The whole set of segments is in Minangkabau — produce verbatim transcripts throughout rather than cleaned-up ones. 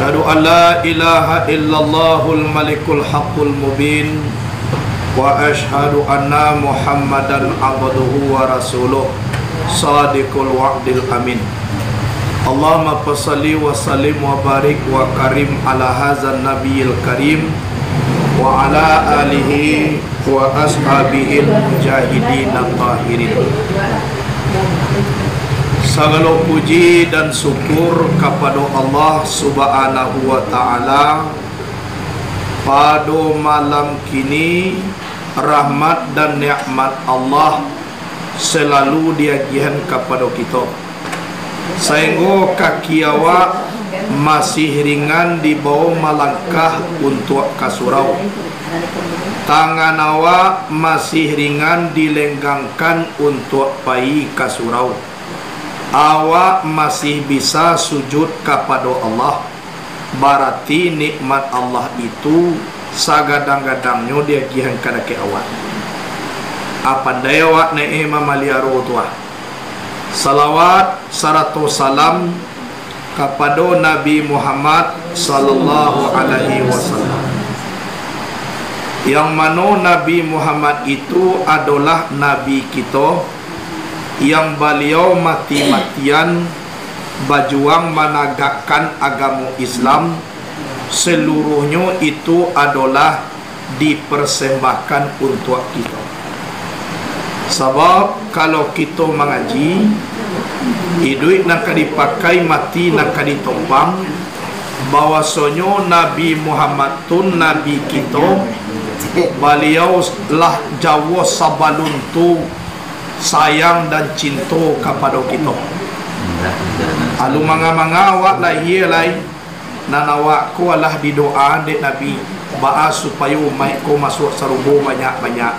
Asyhadu an la ilaha illallahul malikul haqqul mubin, wa asyhadu anna Muhammadan abduhu wa rasuluh, sadiqul wa'dil amin. Allahumma fasalli wa sallim wa barik wa karim ala hazan nabiyil karim, wa ala alihi wa ashabihil mujahidin tahirin. Sagalo puji dan syukur kapado Allah Subhanahu wa Ta'ala, pado malam kini, rahmat dan nikmat Allah selalu diagiahan kapado kito, sainggo kaki awak masih ringan dibao malangkah untuak ka surau. Tangan awak masih ringan dilenggangkan untuak pai ka surau. Awak masih bisa sujud kapado Allah. Barati nikmat Allah itu sagadang-gadangnyo diagiahan ka dakek awak. Ah, pandai awak naiak mamaliaro tu, ah. Salawat sarato salam kapado Nabi Muhammad sallallahu alaihi wasallam. Yang mano Nabi Muhammad itu adolah Nabi kito, yang Baliau mati-matian bajuang managakkan agamo Islam, seluruhnyo itu adolah dipersembahkan untuak kito. Sabab, kalau kito mangaji, iduik nan ka dipakai, mati nan ka ditompang, bahwasonyo Nabi Muhammad tu Nabi kito, Baliau lah jauah sabalun tu sayang dan cinto kapado kito. Alun manga-manga awak lahia lai, nan awak ko alah didoaan dek Nabi, baa supayo umaik ko masuak sarugo banyak-banyak.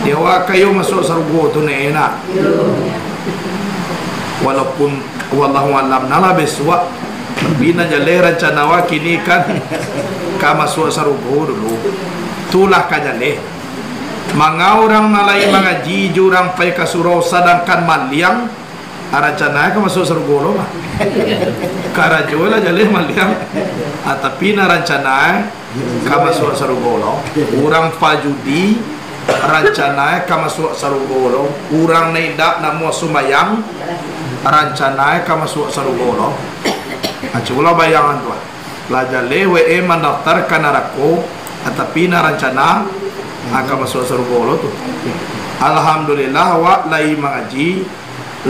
Di awak kayo masuak sarugo tu nak enak. Walaupun, wallahu alam, nah lah bisuak. Tapi nan jaleh rancana awak kini kan ka masuak sarugo dulu. Tu lah ka jaleh. Manga urang nan lai mangaji jo urang pai ka surau, sadangkan maliang, ah, rancana ka masuak sarugo lo mah. Karajo lah jaleh maliang. Ah, tapi nan rancana ka masuak sarugo lo. Urang pajudi, rancana ka masuak sarugo lo. Urang nan indak namuah sumbayang, rancana ka masuak sarugo lo. Ah, cubolah bayangan tu, ah. Lah jaleh we mandaftar ka narako, ah, tapi nan rancana, ah, ka masuak sarugo lo tu. Alhamdulillah, awak lai mangaji,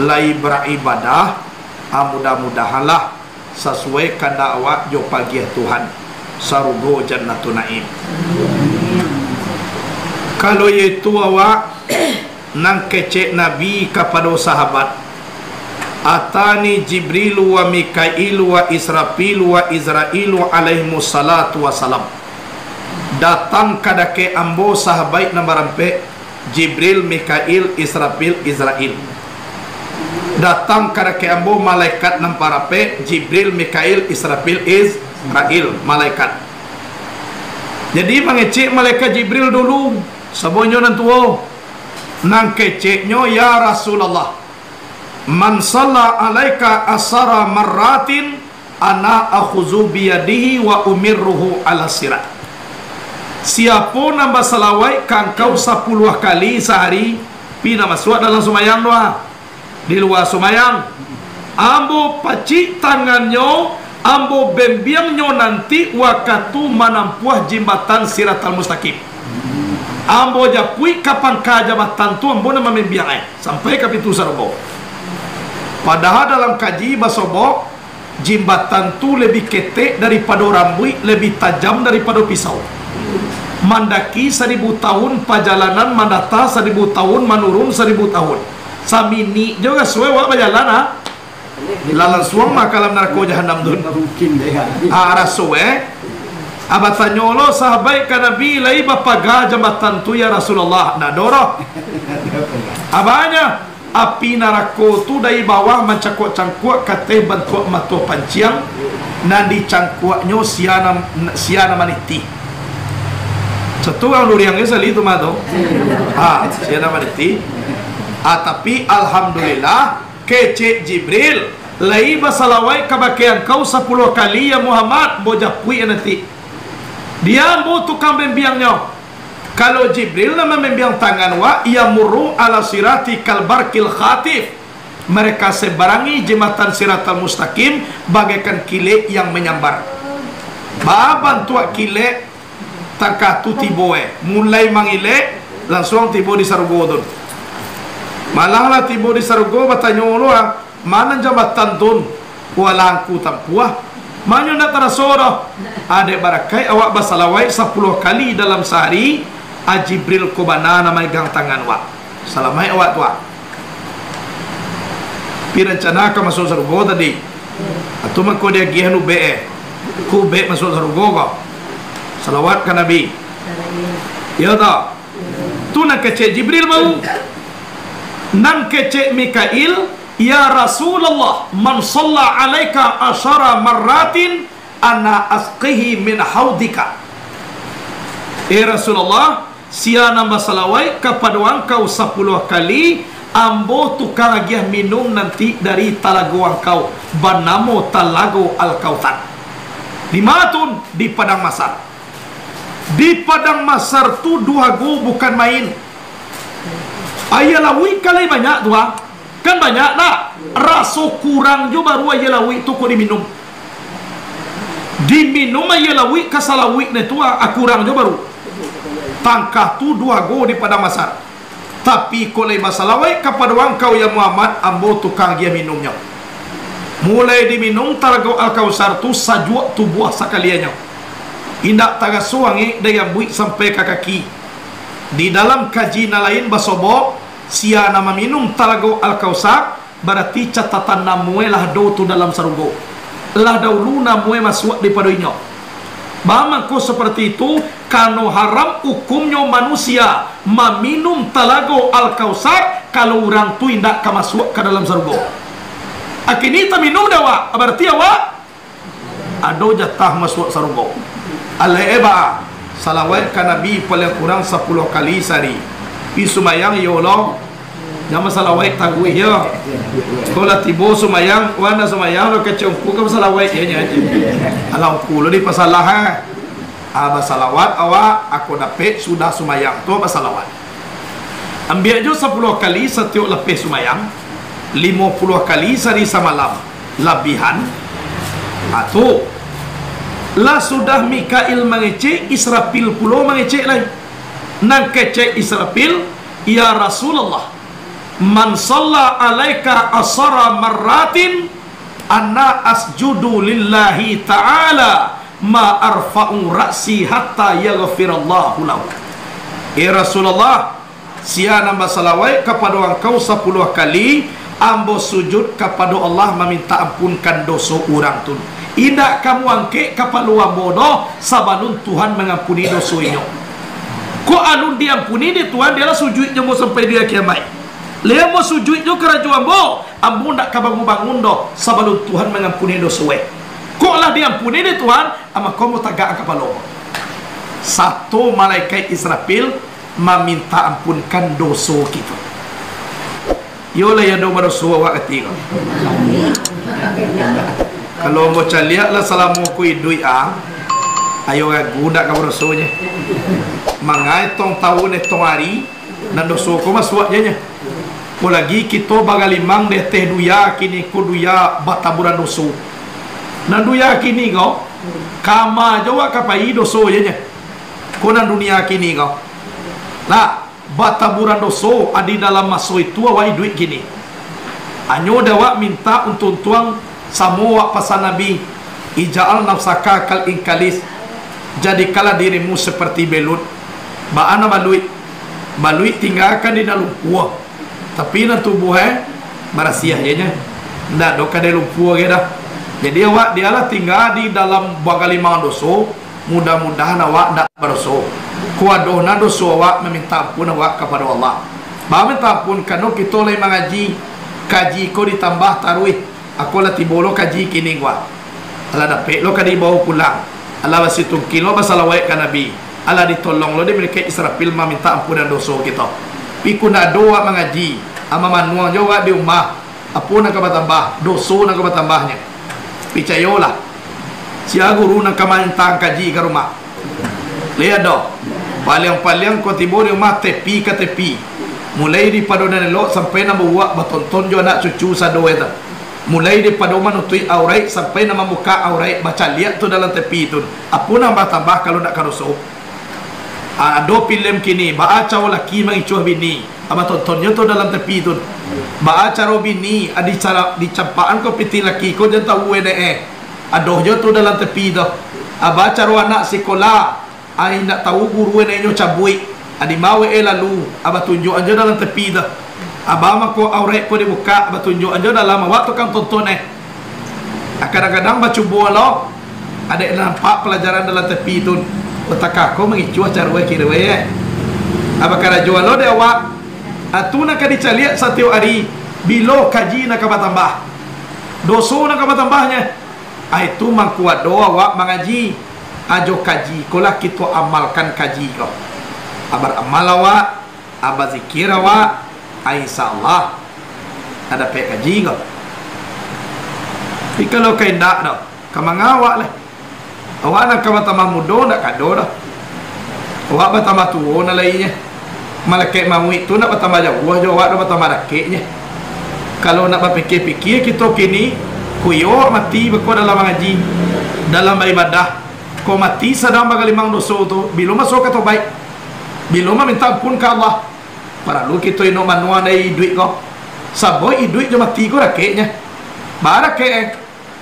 lai baribadah, ah, mudah-mudahanlah sasuai kandak awak jo pagiah Tuhan, sarugo Jannatun Naim. Kalau yaitu awak nan kecek Nabi kapado sahabat, "Atani Jibrilu wa Mikailu wa Israfilu wa Izrailu alaihimussalatu wassalam." Datang ka dakek ambo sahabaik nan barampek, Jibril, Mikail, Israfil, Izrail. Datang ka dakek ambo malaikat nan barapek, Jibril, Mikail, Israfil, Izrail, malaikat. Jadi, mangecek malaikat Jibril dulu, sabonyo nan tuo. Nan keceknyo, "Ya Rasulullah, man salla alaika asara marratin, ana akhuzu biyadihi wa umirruhu ala sirat." Siapo nan basalawaik ka angkau sapuluah kali sahari, pi nak masuak dalam sumayang tu, ah. Di lua sumayang, ambo pacik tangannyo, ambo bembiangnyo nanti wakatu manampuah jimbatan Siratal Mustaqim. Ambo japuik ka pangka jambatan tu, ambo nan mamembiang ai, sampai ka pintu sarugo. Padahal dalam kaji basobok, jimbatan tu labiah ketek daripado rambuik, labiah tajam daripado pisau. Mandaki saribu tahun pajalanan, mandata saribu tahun, manurun saribu tahun. Saminik jo rasuah awak bajalan, ah. Lah lansuang mah ka alam narako jahanam tu. Ah, rasuah, eh. Ah, batanyo lo sahabaik ka Nabi, "Lai bapaga jambatan tu, ya Rasulullah?" Ndak ado doh. Abahnya, api narako tu dari bawah mancangkuak-cangkuak ka ateh bantuak mato panciang, nan dicangkuaknyo sia nan, sia nan manitih. Catu urang duriang ke sali tu mah tu. Ha, sia nan manitih. Ah, tapi alhamdulillah, kecek Jibril, Lai basalawaik kabake angkau sapuluah kali, ya Muhammad, ambo japuik nanti. Dia ambo tukang bembiangnyo. Kalau Jibril nan mambembiang tangan wak, yamurru ala sirati kal barqil khatif. Mereka seberangi jembatan Siratal Mustaqim bagaikan kilek yang menyambar. Ba bantuak kilek, tangkah tu tibo, eh, mulai mangilek, lansuang tibo di sarugo tu. Malah lah tibo di sarugo, batanyo lo, ah, "Ma nan jambatan tu, walah angku tampuah? Ma nyo ndak taraso doh?" Adek barakaik awak basalawaik sapuluah kali dalam sahari, a Jibril ko bana nan maegang tangan wak. Salamaik awak tu, ah. Pi rancana ka masuak sarugo tadi. Atu mangko diagiah ubek, eh. Ko ubek masuak sarugo ko. Salawat ka Nabi. Iyo toh? Tu nan kecek Jibril baru. Nan kecek Mikail, "Ya Rasulullah, man shalla alaika asyara marratin, ana asqihi min haudika." Eh Rasulullah, sia nan basalawaik kapado angkau sapuluah kali, ambo tukang agiah minum nanti dari talago angkau, banamo Talago Al-Kautsar. Di ma tu? Di Padang Masar. Di Padang Masar tu duago bukan main. Aia lauik kan lai banyak tu, ah. Kan banyak, ndak? Raso kurang jo baru aia lauik tu ko diminum. Diminum aia lauik ka salauik ne tu, ah, kurang jo baru. Tangkah tu duago di Padang Masar. Tapi ko lai basalawaik kapado angkau, ya Muhammad, ambo tukang agiah minumnyo. Mulai diminum Talago Al-Kautsar tu, sajuak tubuah sakaliannyo. Indak taraso angek dari ambuik sampai ka kaki. Di dalam kaji nan lain basobok, sia nan maminum Talago Al-Kautsar, barati catatan namoe lah ado tu dalam sarugo. Lah daulu namoe masuak daripado inyo. Ba mangko saparati itu, kano haram ukumnyo manusia maminum Talago Al-Kautsar, kalau urang tu indak ka masuak ka dalam sarugo. A kini taminum dek awak, barati awak ado jatah masuak sarugo. Alek e ba, salawaik ka Nabi paliang kurang sapuluah kali sahari. Pi sumbayang, iyo lo, jan basalawaik taruih, yo. Ko lah tibo sumbayang, wan lah sumbayang, lo kecek ungku ka basalawaik, iyo nyo ajo. Alah ungku lo dipasalah, ha. Ah, basalawat awak, ako dapek sudah sumbayang tu basalawat. Ambiak jo sapuluah kali satiok lapeh sumbayang, limo puluah kali sahari samalam, labihan. Ah, tu. Lah sudah Mikail mangecek, Israfil pulo mangecek lai. Nan kecek Israfil, "Ya Rasulullah, man shalla alaika asyara marratin, ana asjudu lillahi ta'ala, ma arfa'u ra'si hatta yaghfirallahu lahu." Eh Rasulullah, sia nan basalawaik kapado angkau sapuluah kali, ambo sujud kapado Allah mamintak ampunkan doso urang tu. Indak ka ambo angkek kapalo ambo doh, sabalun Tuhan mangampuni doso inyo. Kok alun diampuni dek Tuhan, dialah sujuik jo ambo sampai di ari kiamaik. Lai ambo sujuik jo karajo ambo, ambo ndak ka bangun-bangun doh, sabalun Tuhan mangampuni doso e. Kok lah diampuni dek Tuhan, ah, mako ambo tagakkan kapalo ambo. Sato malaikat Israfil mamintak ampunkan doso kito. Yo lah, yo ado badoso awak kati ko. Kalau ambo caliak lah salamo ko iduik, ah, ayo ragu ndak ka badoso je. Mangai tong taun, eh, tong ari, nan doso ko masuak je nyo. Apolagi kito bagalimang di ateh duya, kini ko duya bataburan doso. Nan duya kini ko, kama jo awak ka pai doso je nyo. Ko nan dunia kini ko. Lah, bataburan doso adi dalam maso itu awak iduik kini. Hanyo dek awak mintak untuang-untuang, samo awak pasan Nabi, "Ij'al nafsaka kal inkalis." Jadikanlah dirimu seperti belut. Baa nan baluik? Baluik tinggakan di nan lumpua. Tapi nan tubuah, eh, barasiah je nyo. Ndak ado kadai lumpua ge dah. Jadi awak dialah tingga di dalam bagalimang doso, mudah-mudahan awak ndak badoso. Ko ado nan doso awak mamintak ampun awak kapado Allah. Ba mintak ampun, kano kito lai mangaji, kaji ko ditambah taruih. Ako lah tibo lo kaji kini ko. Alah dapek lo ka dibawo pulang. Alah basitungkil lo basalawaik ka Nabi. Alah ditolong lo dek malaikat Israfil mamintak ampunan doso kito. Pi ko ndak ado awak mangaji, ah, mamanuang jo awak di umah. Apo nan ka batambah? Doso nan ka batambahnyo. Picayolah, sia guru nan ka maantaan kaji ka rumah? Liek doh, paliang-paliang ko tibo di rumah tepi ka tepi, mulai daripado nan elok sampai nan bauak, batonton jo anak cucu sado e tu. Mulai daripado manutuik auraik sampai nan mambukak auraik, bacaliak tu dalam tepi tu. Apo nan batambah kalau ndak ka doso? Ado filem kini, baa caro laki mangicuah bini, abah tontonnyo tu dalam tepi tu. Baa caro bini, a, dicara-, dicampakan ko pitih laki ko, jan tawu enek e. Adoh jo tu dalam tepi tu. Abah caro anak sikola, a, indak tawu guru enek nyo cabuik. A, dima we e lalu, abah tunjuakan jo dalam tepi tu. Abah mangko auraik ko dibukak, abah tunjuakan jo dalam, awak tu kan tonton e. A, kadang-kadang bacubo lo, adek nampak palajaran dalam tepi tu. Utaka ko mangicuah caro e kiro e. A, bakarajo lo dek awak. A, tu nan ka dicaliak satiok ari, bilo kaji nan ka batambah. Doso nan ka batambahnyo. A, itu mangko ado awak mangaji. A, jo kaji ko lah kito amalkan kaji ko. A, baramal awak, a, bazikir awak, a, insya Allah, a, dapek kaji ko. Tapi kalau ka indak doh, ka manga awak lai? Awak nan ka batambah mudo, ndak ka ado doh. Awak batambah tuo nan lai nyo. Malaikat mauik tu ndak batambah jauah jo awak doh, batambah dakeknyo. Kalau nak bapikia-pikia kito kini, ko iyo awak mati beko dalam mangaji, dalam baibadah. Ko mati sadang bagalimang doso tu, bilo maso ka tobaik? Bilo maminta ampun ka Allah? Paralu kito inok manuang dari iduik ko. Sabab iduik jo mati ko dakeknyo. Baa dakek e?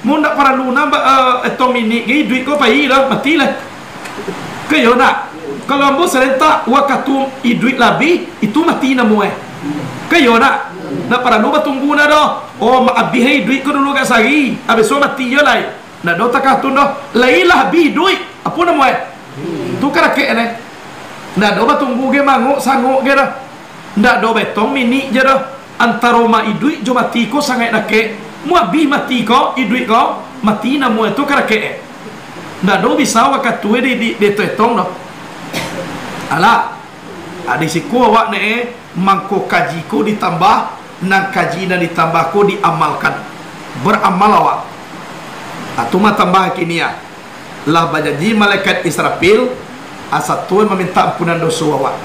Mun ndak paralu nan ba-, eh, etong minik ge iduik ko pai lah, mati lah. Ka iyo ndak? Kalau ambo sarentak, wakatu iduik lah abih, itu mati namo e. Ka iyo ndak? Ndak paralu batunggu ndak doh. Oh, ma-, abih iduik ko dulu agak sari, abih tu mati iyo lai. Ndak ado takah tu doh. Lai lah abih iduik. Apo namo e? Tu ka dakek e. Ndak ado batunggu ge, mangok sangok ge doh. Ndak ado baetong minik je doh. Antaro ma-, iduik jo mati ko sangaik dakek. Mun abih mati ko, iduik ko, mati namo e tu ka dakek e. Ndak ado bisa wakatu e di, di, dietong-etong doh. Alah. A, di siko awak ne e, mangko kaji ko ditambah, nan kaji nan ditambah ko diamalkan. Baramal awak. A, tu mah tambah kini a. Lah bajanji malaikat Israfil, a, sato maminta ampunan doso awak.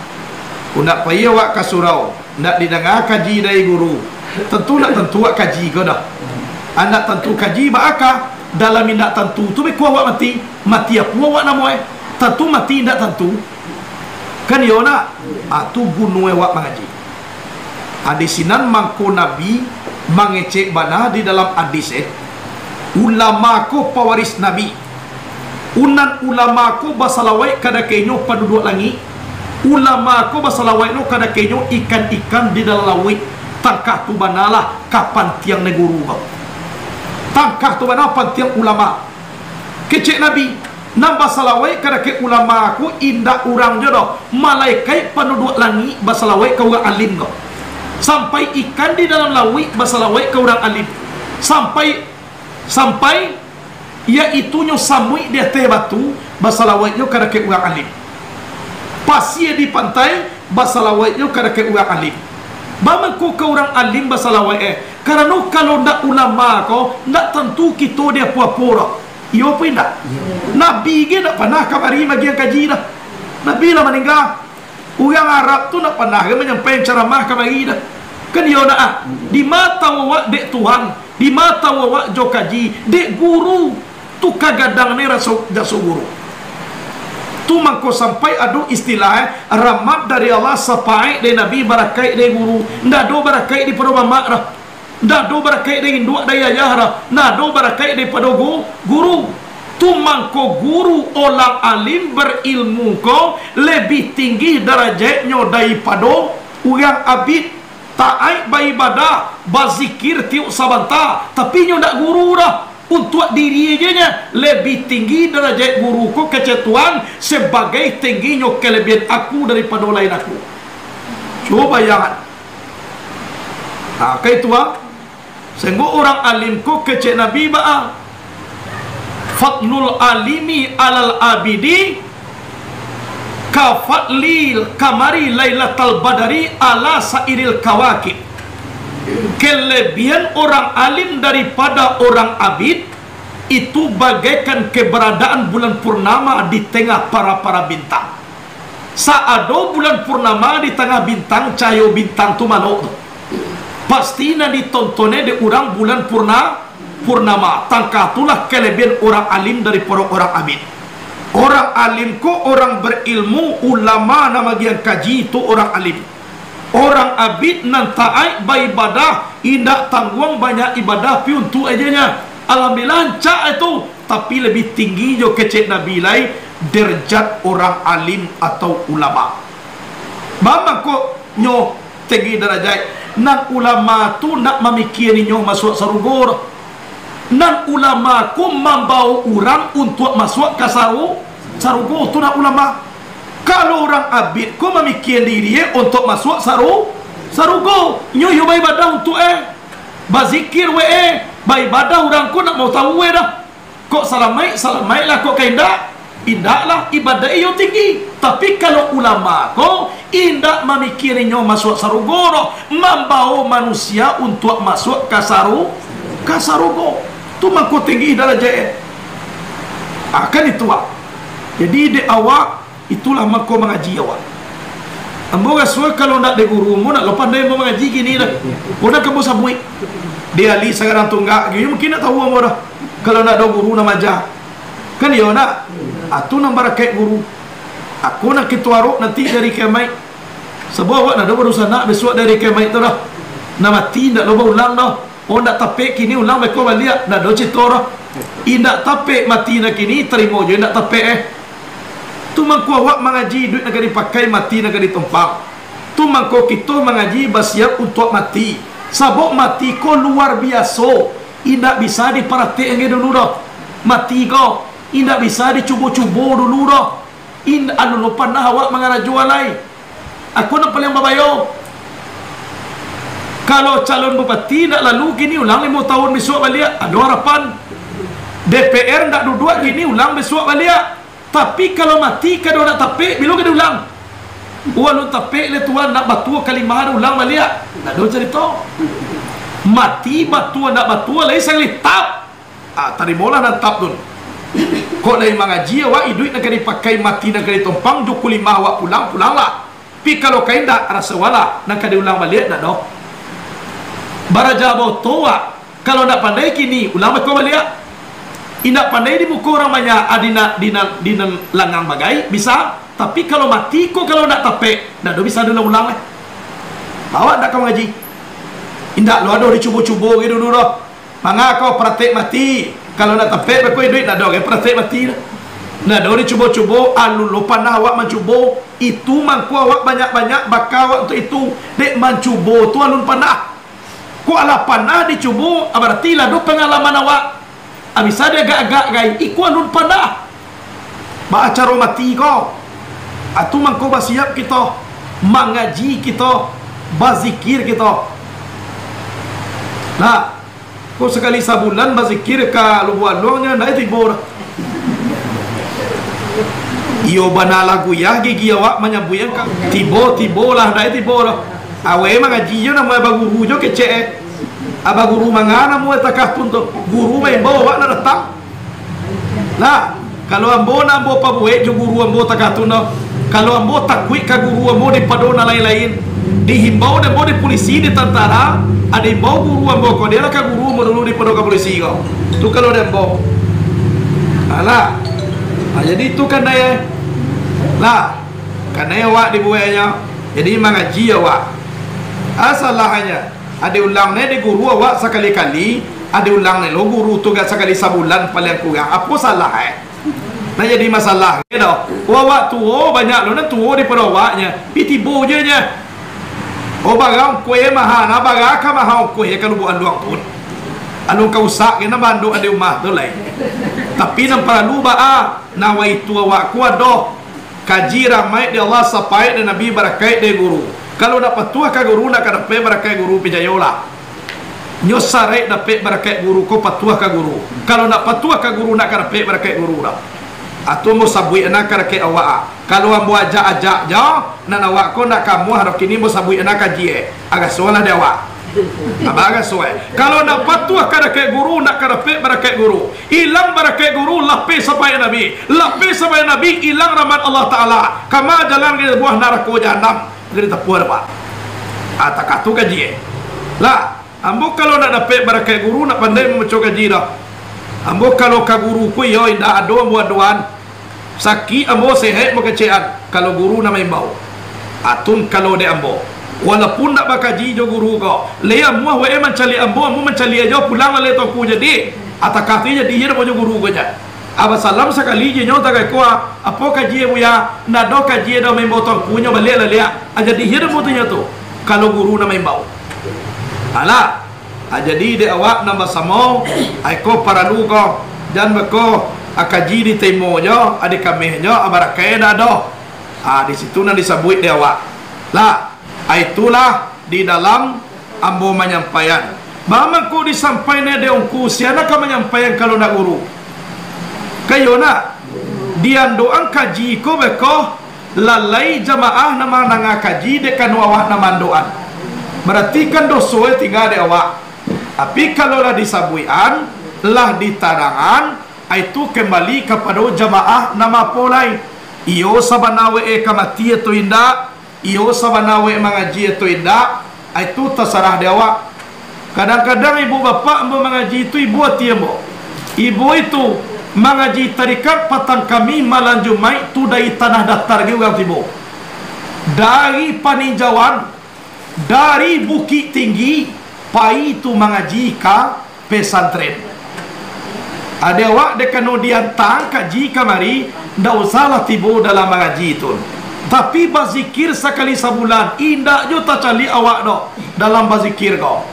Kok ndak pai awak ka surau, ndak didanga kaji dari guru, tantu ndak tantu awak kaji ko doh. A, ndak tantu kaji baa ka, dalam indak tantu tu beko awak mati, mati apo awak namo e? Tantu mati indak tantu. Kan iyo ndak? A, tu guno e awak mangaji. A, di sinan mangko Nabi mangecek bana di dalam adis e, ulama ko pawaris Nabi. Unan ulama ko basalawaik ka dakeknyo panduduak langik. Ulama ko basalawaiknyo ka dakeknyo ikan-ikan di dalam lauik. Tangkah tu banalah ka pantiang nagoro ko. Tangkah tu bana pantiang ulama. Kecek Nabi, nan basalawaik ka dakek ulama ko indak urang jo doh, malaikaik panuduak langik basalawaik ka urang alim ko. Sampai ikan di dalam lauik basalawaik ka urang alim. Sampai, sampai, yaitunyo samuik di ateh batu basalawaiknyo ka dakek urang alim. Pasie di pantai basalawaiknyo ka dakek urang alim. Baa mangko ka urang alim basalawaik e? Karano kalau ndak ulama ko, ndak tantu kito di apo-apo doh. Iyo apo indak? Iyo. Nabi ge ndak panah kamari magiang kaji doh. Nabi lah maningga. Urang Arab tu ndak panah ge manyampaian caramah kamari doh. Kan iyo ndak ah? Di mata awak dek Tuhan, di mata awak jo kaji, dek guru. Tu ka gadang ni raso, jaso guru. Tu mangko sampai ado istilah e, rahmat dari Allah, sapaek dari Nabi, barakaik dari guru. Ndak ado barakaik daripado mamak doh. Ndak ado barakaik dari induak, dari ayah doh. Ndak ado barakaik daripado gu-, guru. Tu mangko guru, orang alim berilmu ko lebih tinggi darajaiknyo daripado urang abid. Taat baibadah, bazikir tiok sabanta, tapi nyo ndak guru doh. Untuak diri je nyo, lebih tinggi darajaik guru ko kecek Tuhan, sabagai tingginyo kalabiahan aku daripado lain aku. Cubo bayangkan. Nah, ka itu ah. Sahinggo urang alim ko kecek Nabi baa? Fadlul alimi alal abidi ka fadlil kamari lailatal badari ala sairil kawakib. Kelebihan orang alim daripada orang abid, itu bagaikan keberadaan bulan purnama di tengah para-para bintang. Saado bulan purnama di tangah bintang, cahayo bintang tu malok tu. Pasti nan ditontonnya di urang bulan purna-, purnama. Tangkah tu lah kelebihan orang alim daripada orang abid. Orang alim ko orang berilmu, ulama nan magian kaji, tu orang alim. Orang abid nan taat baibadah, indak tangguang banyak ibadah, pi untuak aja nya. Alhamdulillah, rancak itu, tapi lebih tinggi jo kecek Nabi lai derajat orang alim atau ulama. Baa mangko nyo tinggi darajat? Nan ulama tu nak mamikia inyo masuak sarugo doh. Nan ulama ko mambawo urang untuak masuak ka saru-, sarugo, tu nan ulama. Kalau urang abid ko mamikia diri e untuak masuak saru-, sarugo, nyo iyo baibadah untuak e, bazikir we e, baibadah urang ko nak mau tahu e dah. Kok salamaik, salamaiklah, kok ka indak, indaklah, ibadah iyo tinggi. Tapi kalau ulama ko indak mamikia inyo masuak sarugo doh, mambawo manusia untuak masuak ka saru-, ka sarugo. Tu mangko tinggi darajat e. Ah, kan itu ah. Jadi dek awak, itulah mangko mangaji awak. Ambo raso kalau ndak dek guru, ambo ndak lo pandai ambo mangaji kini dah. Pun nak ambo sabuik. Di Ali sagadang tunggak, iyo mungkin ndak tahu ambo dah. Kalau ndak ado guru nan maaja. Kan iyo ndak? Ah, tu nan barakaik guru. Ako nan kito arok nanti di ari kiamaik. Sabab awak ndak ado badunsanak bisuak di ari kiamaik tu dah. Nan mati ndak lo baulang doh. Oh, ndak tapek kini, ulang beko baliak. Ndak ado carito doh. Indak tapek mati nan kini, tarimo jo indak tapek e. Tu mangko awak mangaji, iduik nan ka dipakai, mati nan ka ditompang. Tu mangko kito mangaji basiap untuak mati. Sabab mati ko luar biaso. Indak bisa diparatek angge dulu doh. Mati ko indak bisa dicubo-cubo dulu doh. Indak, alun lo panah awak mangarajo lai. Ako nan paliang babayo. Kalau calon bupati ndak lalu kini, ulang limo tahun bisuak baliak, ado harapan. D P R ndak duduak kini, ulang bisuak baliak. Tapi kalau mati kado ndak tapek, bilo ka diulang? Alun tapek le tuan, ndak batua kalimah ulang baliak. Ndak ado carito. Mati batua ndak batua, lai sangalih tap. Ah, tarimolah nan tap tu. Kok lai mangaji awak, iduik nan ka dipakai, mati nan ka ditompang, jo kulimah awak pulang, pulanglah. Pi kalau ka indak, raso awaklah, nan ka diulang baliak ndak doh. Baraja boto awak, kalau ndak pandai kini, ulang beko baliak. Indak pandai di muko urang banyak, ah, di nan, di nan, di nan langang bagai, bisa. Tapi kalau mati ko, kalau ndak tapek, ndak doh bisa diulang-ulang lai. Awak ndak ka mangaji. Indak lo ado dicubo-cubo gai dulu doh. Manga ko paratek mati. Kalau ndak tapek beko iduik, ndak ado gai paratek mati doh. Ndak ado dicubo-cubo, alun lo panah awak mancubo. Itu mangko awak banyak-banyak baka awak untuak itu. Dek mancubo tu alun panah. Kok alah panah dicubo, ah, barati lah ado pangalaman awak. Ah, bisa diagak-agak gai, iko alun panah. Baa caro mati ko? Ah, tu mangko basiap kito, mangaji kito, bazikir kito. Nah, ko sakali sabulan bazikir ka Lubuak Aluang nyo, ndak tibo doh. Iyo bana lah guyah gigi awak manyabuik ka tibo-tibo lah, ndak tibo doh. Awak mangaji jo namo baguru jo kecek e. Aba guru manga namo takah tun tu. Guru maimbau awak nak datang. Lah, kalau ambo nak ambo pabuek jo guru ambo takah tun tu. Kalau ambo takuik ka guru ambo daripado nan lain-lain. Dihimbau dek ambo di pulisi, di tantara, ado imbau guru ambo ko, dialah ka guru ambo dulu daripado ka pulisi ko. Tu kalau dek ambo. Alah. Ha, jadi tu kan dai. Lah, kanai awak dibueknyo. Jadi mangaji awak. Ah, salahnyo. Ado ulang ne di guru awak sakali-kali, ado ulang ne lo guru tu gak sakali sabulan paliang kurang. Apo salah e? Nah, jadi masalah ke doh. Oh, awak tuo, banyak lo nan tuo daripado awaknyo. Pi tibo je nyo. Oh, bara ongkoih maha, nah, bara ka maha ongkoih ka Lubuak Aluang tu. Alun ka usak ke nan bandok ado umah tu lai. Tapi nan paralu baa, nah, waitu awak ko ado. Kaji rahmat di Allah, sapaik di Nabi, barakaik di guru. Kalau nak patuah ka guru, nak ka dapek barakaik guru, picayolah. Nyo saraik dapek barakaik guru ko patuah ka guru. Kalau nak patuah ka guru, nak ka dapek barakaik guru dah. Atu ambo sabuik nan ka dakek awak ah. Kalau ambo ajak-ajak jo, nan awak ko nak kamuah ado kini ambo sabuik nan kaji e. Agak solah di awak. Nah, bagai suai. Kalau nak patuah ka dakek guru, nak ka dapek barakaik guru. Ilang barakaik guru, lapeh sapayek Nabi. Lapeh sapayek Nabi, ilang rahmat Allah Ta'ala. Kama jalan ka buah narako jahanam. Ka ditapuah dek, Pak. Ah, takah tu kaji, eh. Lah, ambo kalau nak dapek barakaik guru, nak pandai mambaco kaji dah. Ambo kalau ka guru ko, iyo, indak ado ambo adoan. Sakik ambo, sehat ambo kecekan, kalau guru nan maimbau. Atun kalau dek ambo, walaupun ndak bakaji jo guru ko, lai amuah wae mancaliak ambo, ambo mancaliak jo pulang lalai Tuanku jadi. Atakah tu jadi iyo dek jo guru ko ja. Aba salam sakali je nyo tagai ko, ah, apo kaji Buya? Ndak ado kaji doh, maimbau Tuanku nyo baliak lalai. Ah, jadi iyo dek tu nyo tu, kalau guru nan maimbau. Alah. Ah, jadi dek awak nan basamo, ai ko paralu ko, jan beko, ah, kaji ditarimo jo, ah, di kameh jo, ah, barakaik ndak ado. Ah, di situ nan disabuik dek awak. Lah, ah, itulah di dalam ambo manyampaian. Baa mangko disampaian dek ungku, sia nan ka manyampaian kalau ndak guru? Ka iyo nak, diandokan kaji ko beko, lalai jamaah nan mandanga kaji dek kano awak nan mandokan. Barati kan doso e tingga dek awak. Tapi kalau lah disabuikan, lah ditarangan, itu kembali kapado jamaah nan maapo lai. Iyo sabana wae ka mati atau indak, iyo sabana wae mangaji atau indak, itu tasarah di awak. Kadang-kadang ibu bapak ambo mangaji tu ibo ati ambo. Ibo itu mangaji tarikat patang Kamih malam Jumaik tu dari Tanah Datar ge urang tibo. Dari Paninjauan, dari Bukik Tinggi, pai tu mangaji ka pesantren. Ade awak dek kano diantaan kaji kamari, ndak usahlah tibo dalam mangaji tu. Tapi bazikir sakali sabulan, indak jo tacaliak awak doh dalam bazikir ko.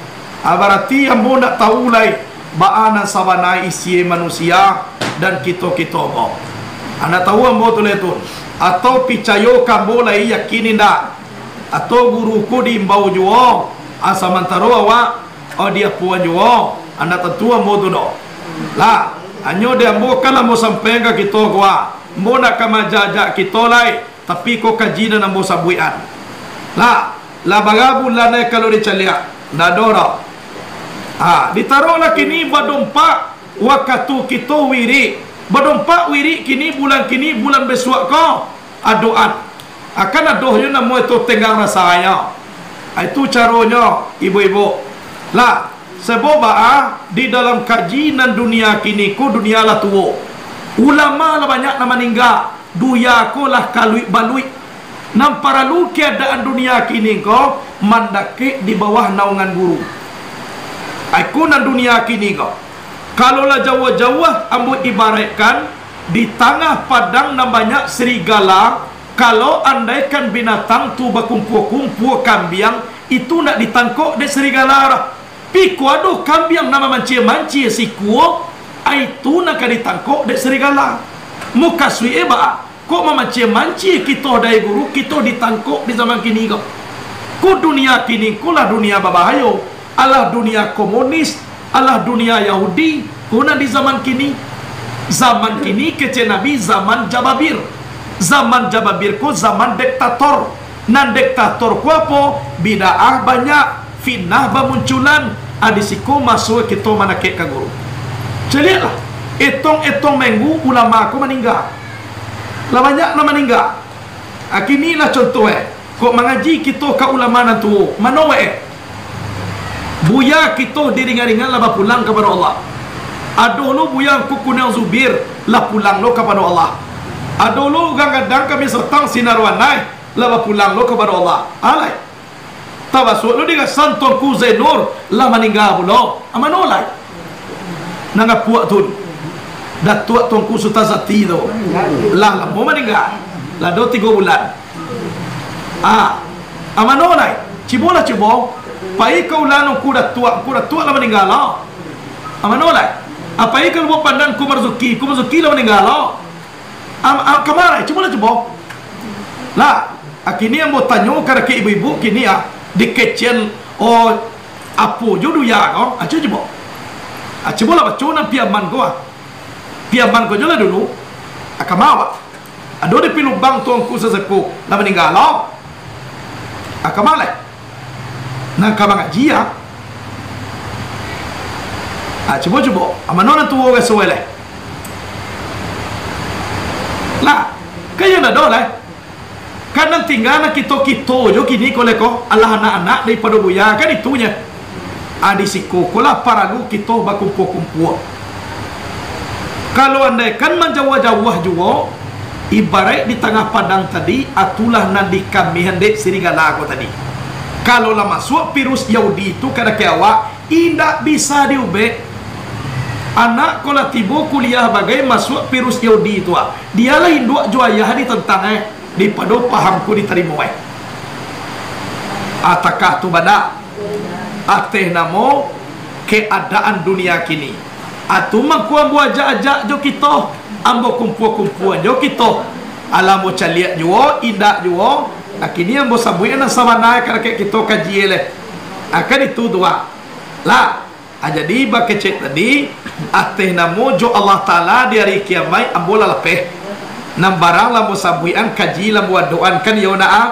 Ah, barati ambo ndak tahu lai baa nan sabana isi manusia dan kito-kito ko. Ah, ndak tahu ambo tu lai tu. Atau picayo ka ambo lai yakin indak? Atau guru ko diimbau juo, ah, samantaro awak Oh, di apuan juo, indak tantu ambo tu doh. Lah, hanyo di ambo kan ambo sampaian ka kito ko, ah. Ambo ndak ka maajak-ajak kito lai, tapi ko kaji nan ambo sabuikan. Lah, lah bara bulan ai kalau dicaliak, ndak ado doh. Ha, ditaruhlah kini badompak wakatu kito wirik. Badompak wirik kini, bulan kini, bulan bisuak ko. Adoan. Akan ado yo namo itu tenggang rasanyo. Itu caronyo, ibu-ibu. Lah, sabab baa di dalam kaji nan dunia kini ko dunia lah tuo. Ulama lah banyak nan maningga, dunia ko lah kaluik-baluik. Nan paralu keadaan dunia kini ko mandakek di bawah naungan guru. Iko nan dunia kini ko. Kalau lah jauah-jauah ambo ibaraikkan, di tangah padang nan banyak serigala, kalau andaikan binatang tu bakumpua-kumpua kambiang, itu ndak ditangkok dek serigala doh. Pi ko ado kambiang nan mamancia-mancia sikua, ai tu nan ka ditangkok dek serigala. Mukasuik e baa? Kok mamancia-mancia kito dai guru, kito ditangkok di zaman kini ko. Ko dunia kini ko lah dunia babahayo. Alah dunia komunis, alah dunia Yahudi, ko nan di zaman kini. Zaman kini kecek Nabi zaman Jababir. Zaman Jababir ko zaman diktator. Nan diktator ko apo? Bid'ah banyak, fitnah bamunculan, ah, di siko maso kito manakek ka guru. Caliaklah, etong-etong minggu ulama ko maningga. Lah banyak nan maningga. Ah, kini lah contoh, eh, kok mangaji kito ka ulama nan tuo, mano wae, eh? Buya kito di Ringan-Ringan lah bapulang kapado Allah. Ado lo buya Angku Kunang Zubir lah pulang lo kapado Allah. Ado lo urang gadang kami satang Sinar Wanai lah bapulang lo kapado Allah. Alai. Tabasuak lo di Gasan Tuanku Zainur lah maningga pulo. Ah, mano lai? Nan gapuak tu. Datuak Tuanku Sutan Sati tu. Lah lamo maningga. Lah do tigo bulan. Ah. Ah, mano lai? Cubolah cubo. Pai ka ulah Angku Datuak, Angku Datuak lah maningga lo. Ah, mano lai? Ah, pai ka Lubuak Pandan Angku Marzuki, Angku Marzuki lah maningga lo. Am, am, kama lai? Cubolah cubo. Lah, ah, kini ambo tanyo ka dakek ibu-ibu kini, ah, di kecek, oh, apo jo duya ko? Ah, cubo, cubo. Ah, cubolah baco nan Piaman ko, ah. Piaman ko jo lah dulu. Ah, kama awak? Ado di Pilubang Tuanku Saseko, lah maningga lo. Ah, kama lai? Nan ka mangaji, ah. Ah, cubo, cubo. Ah, mano nan tuo raso lai? Lah, kan iyo ndak ado lai. Kan nan tingga nan kito-kito jo kini ko lai ko, alah anak-anak daripado buya, kan itunyo. Ah, di siko ko lah paralu kito bakumpua-kumpua. Kalau andaikan manjauah-jauah juo, ibaraik di tangah padang tadi, itulah nan dikamihan dek serigala ko tadi. Kalau lah masuak virus Yahudi tu ka dakek awak, indak bisa diubek. Anak ko lah tibo kuliah bagai masuak virus Yahudi tu, ah. Dialah induak jo ayah ditantang, eh, daripado paham ko ditarimo, eh. Atakah tu bana? Ateh namo keadaan dunia kini. Atu mangko ambo ajak-ajak jo kito, ambo kumpua-kumpua jo kito. Alah ambo caliak juo, indak juo. Nah, kini ambo sabuik nan sabana ka dakek kito kaji lai. Akan itu tu, ah. Lah. Ah, jadi bakecek tadi, ateh namo jo Allah Taala di ari kiamaik ambo lah lapeh. Nan barang lah ambo sabuikan, kaji lah ambo adokan, kan iyo nak, ah?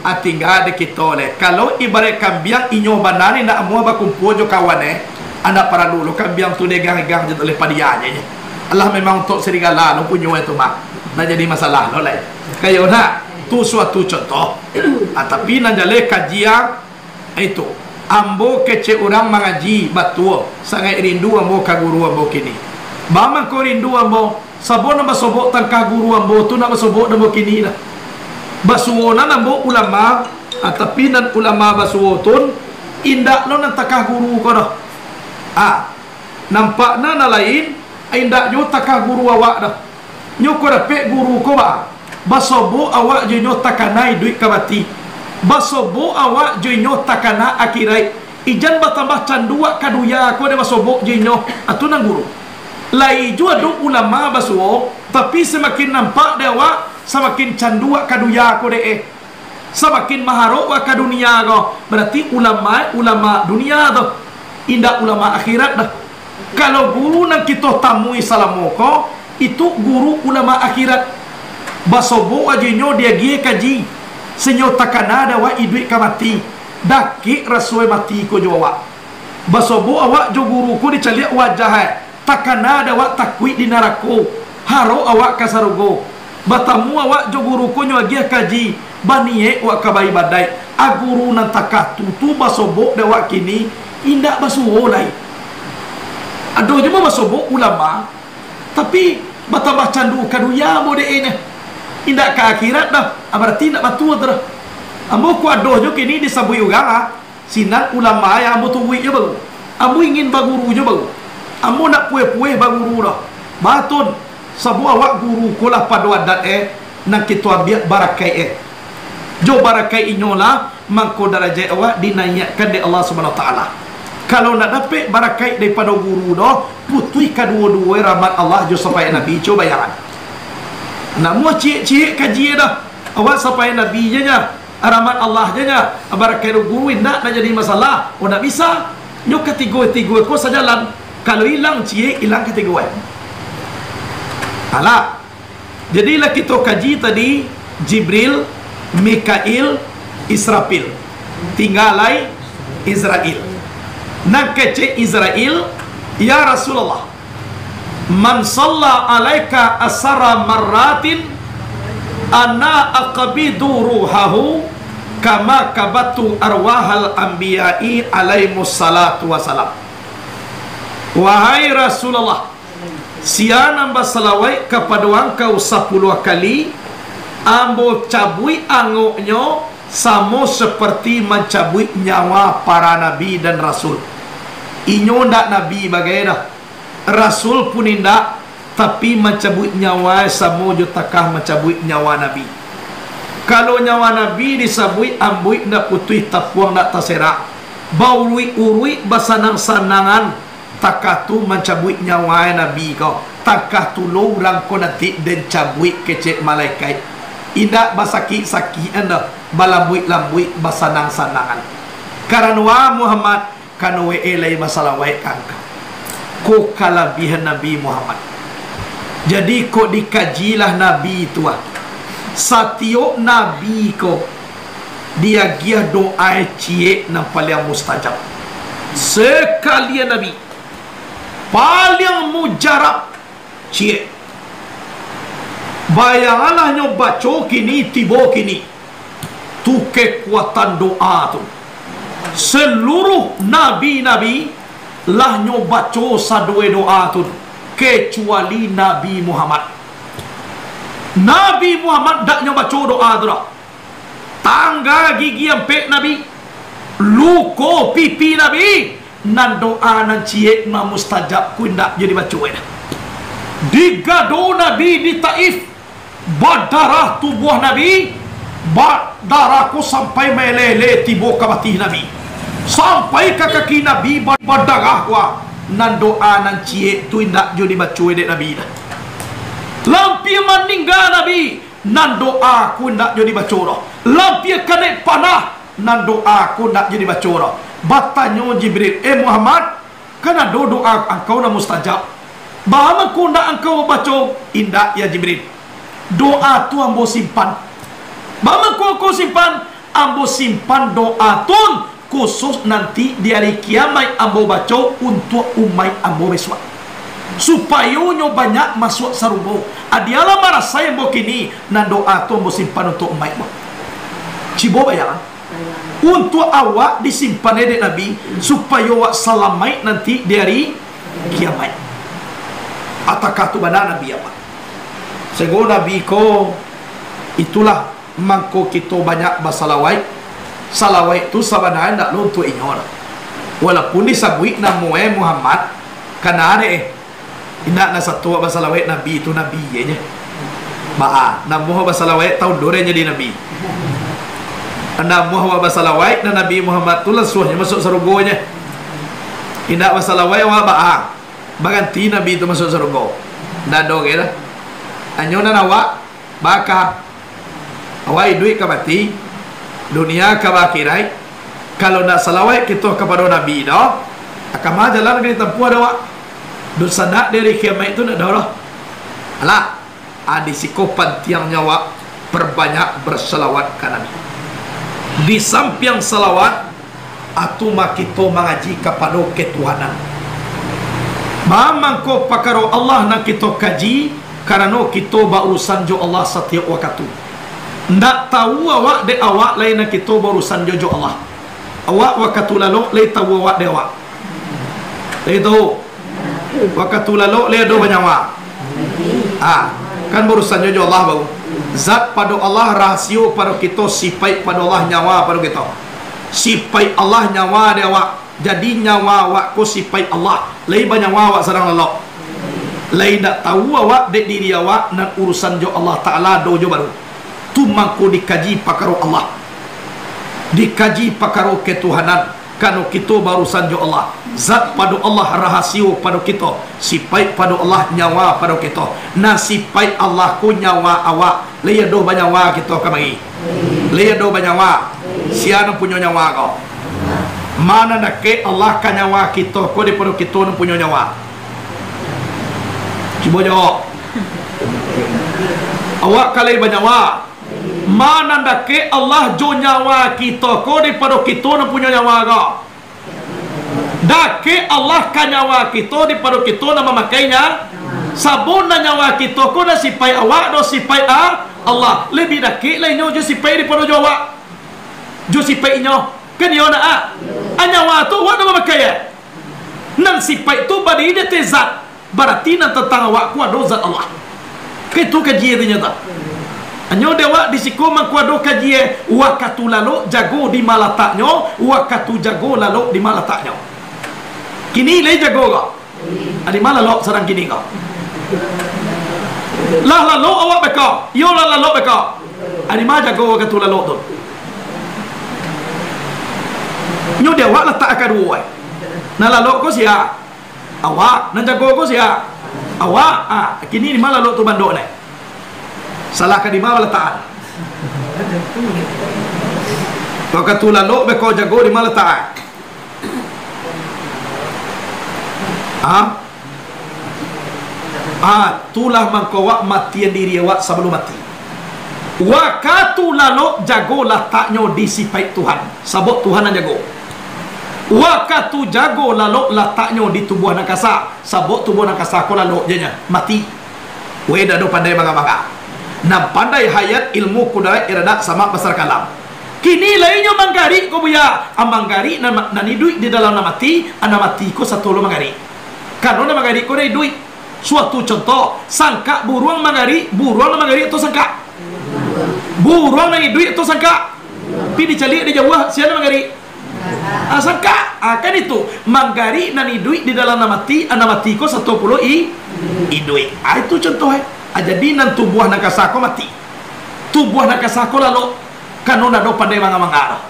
Ah, tingga di kito lai. Kalau ibaraik kambiang inyo bana ni nak amuah bakumpua jo kawan, eh, indak paralu lo kambiang tu diegang-egang jo oleh padianyo. Alah memang untuak serigala lo punyo itu mah. Ndak jadi masalah lo lai. Kayo nak, tu suatu contoh. Ah, tapi nan jaleh kaji, ah, Itu, ambo kecek urang mangaji, batua, sangaik rindu ambo ka guru ambo kini. Baa mangko rindu ambo, sabo nan basobok tangkah guru ambo tu nak basobok ambo kini lah. Basuo nan ambo ulama, ah, tapi nan ulama basuo tun, indak lo nan tangkah guru ko doh. Ah, nampak nan lain, indak juo tangkah guru awak doh. Nyo ko dapek guru ko ba, basobok awak jo inyo takana iduik ka mati. Basobok awak jo inyo takana akiraik. Ijan batambah canduak ka dunia ko dek basobok jo inyo. Atu nan guru. Lai juo ado ulama basuo, tapi samakin nampak dek awak, samakin canduak ka dunia ko dek eh. Samakin maharok wak ka dunia ko, barati ulama, ulama dunia tu, indak ulama akhirat doh. Kalau guru nan kito tamui salamo ko, itu guru ulama akhirat. Basobok ajo inyo diagiah kaji, sainyo takana dek awak iduik ka mati, dakek raso mati ko jo awak. Basobok awak jo guru ko dicaliak wajah e, takana dek awak takuik di narako, harok awak ka sarugo. Batamu awak jo guru ko nyo agiah kaji, baniek wak ka baibadaik. A guru nan takah tu, tu basobok dek awak kini, indak basuo lai. Ado juo mah basobok ulama, tapi batambah candu ka dunia ambo dek e nyo. Indak ka akhirat doh, a barati indak batua tu doh. Ambo ko ado juo kini disabuik urang, a. Sinan ulama yang ambo turuik jo baru. Ambo ingin baguru jo baru. Ambo ndak pueh-pueh baguru doh. Batun, sabab awak guru ko lah pado adat e, nan kito ambiak barakaik e. Jo barakaik inyo lah, mangko darajat awak dinaiakkan dek Allah Subhanahu Wa Taala. Kalau ndak dapek barakaik daripado guru doh, putuih kaduo-duo e rahmat Allah jo sapayaik Nabi, cubo bayangan. Namuah ciek-ciek kaji e doh, awak sapayaik Nabi je nyo. Rahmat Allah je nyo, barakaik guru indak, ndak jadi masalah. Oh, ndak bisa. Nyo katigo-tigo ko sajalan. Kalau ilang ciek, ilang katigo e. Alah. Jadi lah kito kaji tadi, Jibril, Mikail, Israfil. Tingga lai Izrail. Nan kecek Izrail, "Ya Rasulullah, man shalla alaika asyara marratin, ana aqbidu ruhahu kama qabadtu arwahal anbiya'i alaihimus salatu wassalam." Wahai Rasulullah, sia nan basalawaik kapado angkau sapuluah kali, ambo cabuik angoknyo samo saparti mancabuik nyawa para nabi dan rasul. Inyo ndak nabi bagai doh. Rasul pun indak, tapi mancabuik nyawa e samo jo takah mancabuik nyawa Nabi. Kalau nyawa Nabi disabuik, ambuik ndak putuih, tapuang ndak taserak, bauruik-uruik, basanang-sanangan, takah tu mancabuik nyawa e Nabi ko, takah tu lo urang ko nanti den cabuik kecek malaikat. Indak basakik-sakikan doh, balambuik-lambuik, basanang-sanangan. Karano a Muhammad, Kano we lai basalawaik ka angkau. Ko kalabiahan Nabi Muhammad. Jadi, kok dikajilah Nabi tu, ah. Satiok Nabi ko diagiah doa ciek nan paliang mustajab. Sakalian Nabi, Paliang mujarab, ciek. Bayanganlah nyo baco kini, tibo kini. Tu kekuatan doa tu. Seluruh nabi-nabi lah nyo baco sadonyo doa tu, kecuali Nabi Muhammad. Nabi Muhammad dak nyo baco doa tu doh. Tangga gigi ampek Nabi, luko pipi Nabi, nan doa nan ciek nan mustajab ko indak jo dibaco doh. Digado Nabi di Taif, badarah tubuah Nabi, badarah ko sampai malele tibo ka batih Nabi, sampai ka kaki Nabi ba-, badarah ko, nan doa nan ciek tu indak jo dibaco dek Nabi doh. Lampia maningga Nabi, nan doa ko indak jo dibaco doh. Lampia kanai panah, nan doa ko indak jo dibaco doh. Batanyo Jibril, "Eh Muhammad, kan ado doa angkau nan mustajab. Baa mangko indak angkau baco?" "Indak, ya Jibril. Doa tu ambo simpan." "Baa mangko angkau simpan?" "Ambo simpan doa tu khusus nanti di ari kiamaik ambo baco untuak umaik ambo bisuak, supayo nyo banyak masuak sarugo. Adialah marasai ambo kini, nan doa tu ambo simpan untuak umaik ambo." Cubo bayangkan, untuak awak disimpan dek Nabi, supayo awak salamaik nanti di ari kiamaik. Atakah tu bana Nabi awak? Sahinggo Nabi ko, itulah mangko kito banyak basalawaik. Salawaik tu sabananyo ndak lo untuak inyo lah. Walaupun disabuik namo e Muhammad, kana dek e. Indak, nan sato awak basalawaik Nabi tu Nabi e je. Baa, namo awak basalawaik tau ndo e jadi Nabi. Namo awak basalawaik nan Nabi Muhammad tu lansuahnyo masuak sarugo je. Indak basalawaik awak baa, baganti Nabi tu masuak sarugo. Ndak ado ge lah. Hanyo nan awak Baka, awak iduik ka mati, dunia ka baakiraik. Kalau ndak salawaik kito kapado Nabi doh, a kama jalan ka ditampuah dek awak? Dunsanak di ari kiamaik tu ndak ado doh. Alah, a, di siko pantiangnyo awak parbanyak basalawat ka Nabi. Di sampiang salawat, a tu mah kito mangaji kapado ketuhanan. Baa mangko pakaro Allah nan kito kaji, karano kito baurusan jo Allah satiok wakatu. Ndak tau awak dek awak lai nan kito baurusan jo, jo Allah. Awak wakatu lalok lai tau awak dek awak. Lai tau. Wakatu lalok lai ado banyawa. Ah, kan baurusannyo jo Allah baru. Zat pado Allah rahasio pado kito, sipaik pado Allah nyawa pado kito. Sipaik Allah nyawa dek awak. Jadi nyawa awak ko sipaik Allah. Lai banyawa awak sadang lalok. Lai ndak tau awak dek diri awak nan urusan jo Allah Taala do jo baru. Tu mangko dikaji pakaro Allah. Dikaji pakaro ketuhanan. Karano kito baurusan jo Allah. Zat pado Allah rahasio pado kito, sipaik pado Allah nyawa pado kito. Nah, sipaik Allah ko nyawa awak. Lai ado banyawa kito kamari? Lai ado banyawa? Sia nan punyo nyawa ko? Ma nan dakek Allah ka nyawa kito ko daripado kito nan punyo nyawa? Cubo jawab. Awak ka lai banyawa? Ma nan dakek Allah jo nyawa kito ko daripado kito nan punyo nyawa ko? Dakek Allah ka nyawa kito daripado kito nan mamakainya. Sabab nan nyawa kito ko nan sipaik awak doh sipaik a-, Allah. Labiah dakek lah inyo jo sipaik daripado jo awak. Jo sipaik inyo. Kan iyo nak a? A nyawa tu awak nan mamakai e. Nan sipaik tu badiri di ateh zat. Barati nan tantang awak ko ado zat Allah. Ka itu kaji e tu nyo tu. Anyo dek awak di siko mangko ado kaji e, wakatu lalok jago di ma lataknyo, wakatu jago lalok di ma lataknyo. Kini lai jago ko? A di ma lalok sadang kini ko? Lah lalok awak beko? Iyo lah lalok beko. A di ma jago wakatu lalok tu? Nyo di awak latak kaduo e. Nan lalok ko sia? Awak. Nan jago ko sia? Awak. Ah, kini di ma lalok tu bandok ne? Salah ka di ma balatakan? Wakatu lalok beko jago di ma latak e? Ha? Ah, tulah mangko awak matian diri awak sabalum mati. Wakatu lalok jago lataknyo di sipaik Tuhan, sabab Tuhan nan jago. Wakatu jago lalok lataknyo di tubuah nan kasa, sabab tubuah nan kasa ko lalok je nyo, mati. Weh, dak ado pandai manga-manga. Nan pandai hayat, ilmu, kudrat, iradat, samak, basar, kalam. Kini lai nyo manggarik ko, Buya. Ah, manggarik nan, nan iduik di dalam nan mati, ah, nan mati ko sato lo manggarik. Karano nan manggarik ko nan iduik. Suatu contoh, sangkak buruang manggarik, buruang nan manggarik atau sangkak? Buruang nan iduik atau sangkak? Pi dicaliak di jauah, sia nan manggarik? Ah, sangkak. Ah, kan itu, manggarik nan iduik di dalam nan mati, ah, nan mati ko sato pulo i-, iduik. Ah, itu contoh, eh. Ah, jadi nan tubuah nan kasa ko mati. Tubuah nan kasa ko lalok, karano ndak ado pandai manga-manga doh.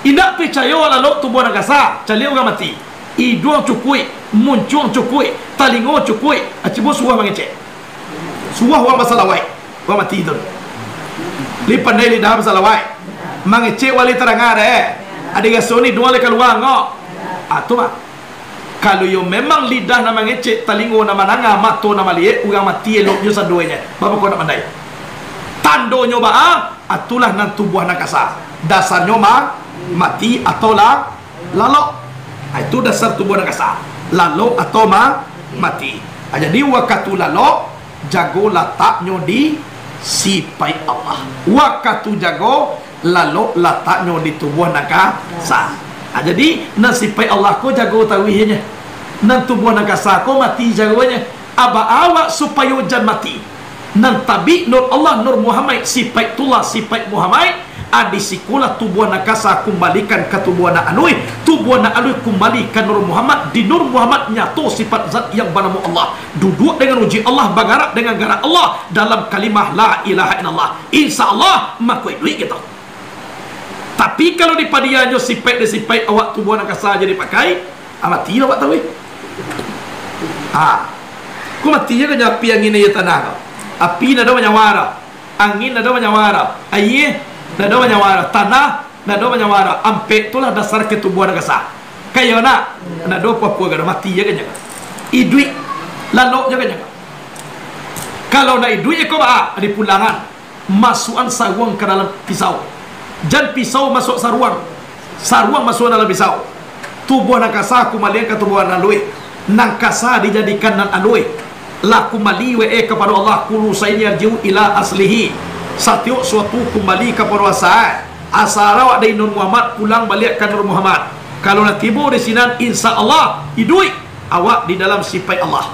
Indak picayo lalok tubuah nan kasa, caliak urang mati. Iduang cukuik, muncuang cukuik, talingo cukuik, ah, cubo suruah mangecek. Suruah urang basalawaik, urang mati tu. Lai pandai lidah basalawaik. Mangecek wali taranga deh. Ado raso ni duo lai kalua ko. Ah, tu mah. Kalau iyo memang lidah nan mangecek, talingo nan mandanga, mato nan maliek, urang mati elok jo sadoenyo. Baa kok ndak pandai? Tandonyo baa? Ah, itulah nan tubuah nan kasa. Dasarnyo ma-, mati atau la-, lalok. Ah, itu dasar tubuah nan kasa. Lalok atau ma-, mati. Ah, jadi wakatu lalok, jago lataknyo di sipaik Allah. Wakatu jago, lalok lataknyo di tubuah nan kasa. Ah, jadi, nan sipaik Allah ko jago taruihnyo. Nan tubuah nan kasa ko mati jagonyo. Aba awak supayo jan mati. Nan tabik Nur Allah, Nur Muhammad, sipaitullah, sipaik Muhammad, ah, di sikolah tubuah nan kasa kumbalikan ka tubuah nan aluih, tubuah nan aluih kumbali ka Nur Muhammad, di Nur Muhammad nyato sipat zat yang banamo Allah. Duduak dengan uji Allah, bagarak dengan garak Allah dalam kalimah la ilaha illallah. Insya Allah, mako iduik kito. Tapi kalau dipadianyo sipaik dek sipaik awak tubuah nan kasa aja dipakai, ah, mati lah awak taruih. Ah. Ko mati je kan api angin aia tanah ko. Api ndak ado manyawa doh. Angin ndak ado manyawa doh. Aia ndak ado manyawa doh. Tanah ndak ado manyawa doh. Ampek tu lah dasar ka tubuah nan kasa. Kayo nak, ndak ado apo-apo gado, mati je kan nyo. Iduik, lalok je kan nyo. Kalau ndak iduik ko baa, dipulangan. Masuakan saruang ka dalam pisau. Jan pisau masuak saruang. Saruang masuak dalam pisau. Tubuah nan kasa kumbalian ka tubuah nan aluih. Nan kasa dijadikan nan aluih. Lah kumbali wae kapado Allah, kullu syai'in yarji'u ila aslihi. Satiok suatu kumbali kapado asal. Asal awak dari Nur Muhammad pulang baliak ka Nur Muhammad. Kalau lah tibo di sinan, insya Allah, iduik. Awak di dalam sipaik Allah.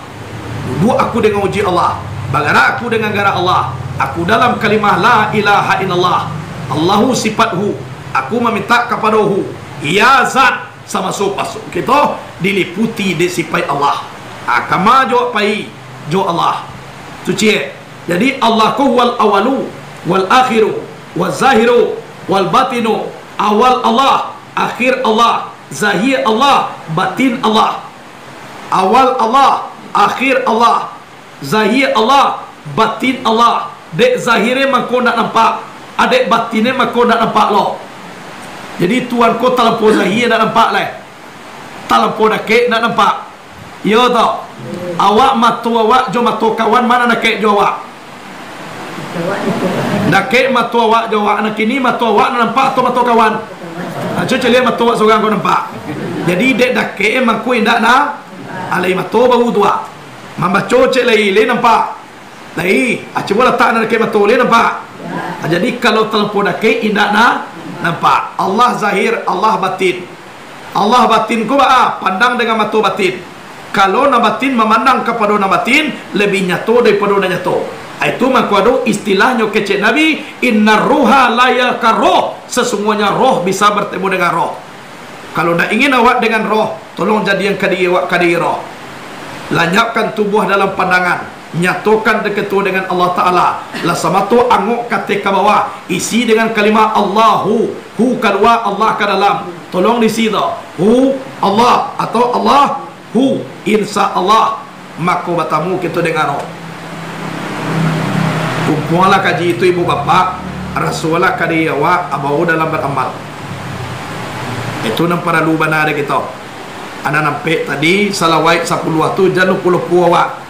Duduak aku dengan uji Allah. Bagarak aku dengan garak Allah. Aku dalam kalimah la ilaha illallah. Allahu sipat hu. Aku mamintak kapado hu. Ya Zat, samaso-maso kito diliputi dek sipaik Allah. Ah, kama jo pai jo Allah. Tu ciek. Jadi, Allah ko wal awalu, wal akhiru, wal zahiru, wal batinu. Awal Allah, akhir Allah, zahir Allah, batin Allah. Awal Allah, akhir Allah, zahir Allah, batin Allah. Dek zahirnyo mangko ndak nampak, a dek batinnyo mangko ndak nampak lo. Jadi, Tuhan ko talampau zahir ndak nampak lai. Talampau dakek ndak nampak. Iyo toh? Awak, mato awak jo mato kawan, ma nan dakek jo awak? Dakek mato awak jo awak, nan kini mato awak nan nampak atau mato kawan? Ah, cubo caliak mato awak surang ko nampak. Jadi, dek dakek mangko indak na, alai mato baru tu, ah. Mambaco cek lai, lai nampak. Lai, ah, cubo latak nan dakek mato, lai nampak. Ah, jadi, kalau talampau dakek, indak na, nampak. Allah zahir, Allah batin. Allah batin ko baa? Pandang dengan mato batin. Kalau nan batin mamandang kapado nan batin, labiah nyato daripado nan nyato. Itu mangko ado istilahnyo kecek Nabi, "Innar ruha la yalqa roh." Sesungguhnya roh bisa bertemu dengan roh. Kalau ndak ingin awak dengan roh, tolong jadian ka diri awak ka diri roh. Lanyapkan tubuah dalam pandangan. Nyatokan dakek tu dengan Allah Ta'ala. Lah samato angok ka ateh ka bawah. Isi dengan kalimah Allahu. Hu kalua, Allah ka dalam. Tolong diisi tu. Hu, Allah, atau Allah, hu. Insya Allah, mako batamu kito dengan roh. Kumpuanglah kaji itu, ibu bapak. Rasuahlah ka diri awak, bawo dalam baramal. Itu nan paralu bana dek kito. Anak nampek tadi, salawaik sapuluah tu, jan lupo-lupo awak.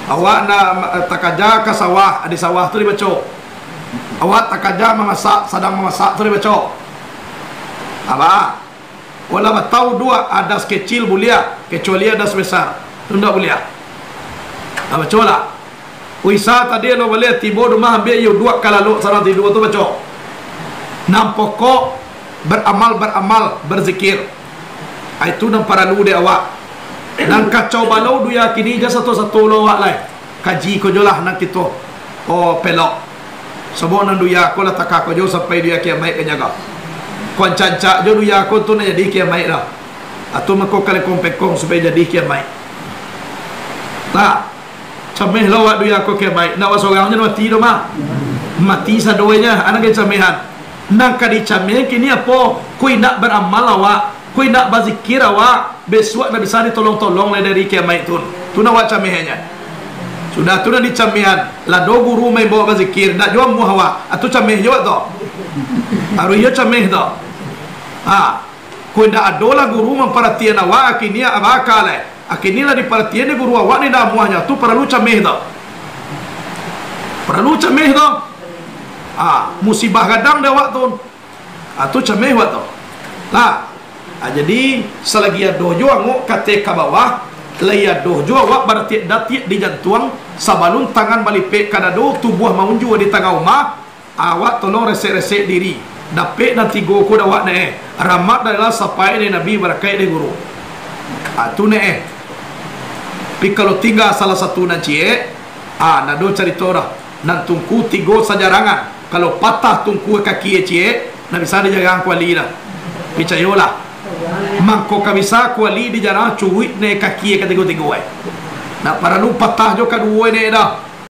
Awak nak, eh, takaja ka sawah, di sawah tu dibaco. Awak takaja mamasak, sadang mamasak tu dibaco. Apa? Walau batau duak, adas kecil buliah, kecuali adas besar. Tu ndak buliah. Nah, bacolah. Uisa tadi lo baleh tibo rumah ambiak iyo duak ka lalok sarang tiduo tu baco. Nan pokok baramal, baramal, berzikir. Ah, itu nan paralu dek awak. Nan kacau balau duya kini ja sato-sato lo awak lai. Kaji ko jo lah nan kito, oh, pelok. Sabab nan duya ko lah taka ko jo sampai duya kiamaik ka jaga. Kuancak-ancak jo duya ko tu nak jadi kiamaik dah. Atau mako kalekong-pekong supaya jadi kiamaik. Nah, cameh lah awak duya ko kiamaik. Nak awak sorang je mati doh mah. Mati sadoenyo, anak ka dicamehan. Nan ka dicameh kini apo? Ko indak baramal awak, ko indak bazikir awak, besuak ndak bisa ditolong-tolong lai dari kiamaik tu. Tu nan awak cameh aja. Sudah tu nan dicamehan, lah do guru maimbau bazikir, ndak juo amuah awak. Atu cameh juo tu. Harus iyo cameh tu. Ha. Ko indak ado lah guru mamparatian awak, akini abaka lai. Akini lah diparatian dek guru awak ni ndak amuahnyo, tu paralu cameh tu. Paralu cameh tu. Ah, musibah gadang dek awak tu. Ah, tu cameh awak tu. Lah. Ah, jadi, salagi ado juo angok kateh ka bawah, lai ado juo awak baratiak-datiak di jantuang, sabalun tangan balipek ka dado, tubuah maunjua di tangah umah, awak tolong resek-resek diri. Dapek nan tigo ko dek awak neh, rahmat dari Allah sapai dari Nabi, barakaik dari guru. Ah, tu neh. Tapi kalau tingga salah satu nan ciek, ah, ndak ado carito dah. Nan tungku tigo sajarangan. Kalau patah tungku kaki ciek, ndak bisa dijarang kuali dah. Picayolah. Mangko ka bisa kuali dijarang curuik neh kaki katigo-tigo, eh. Ndak paralu patah jo kaduo neh dah.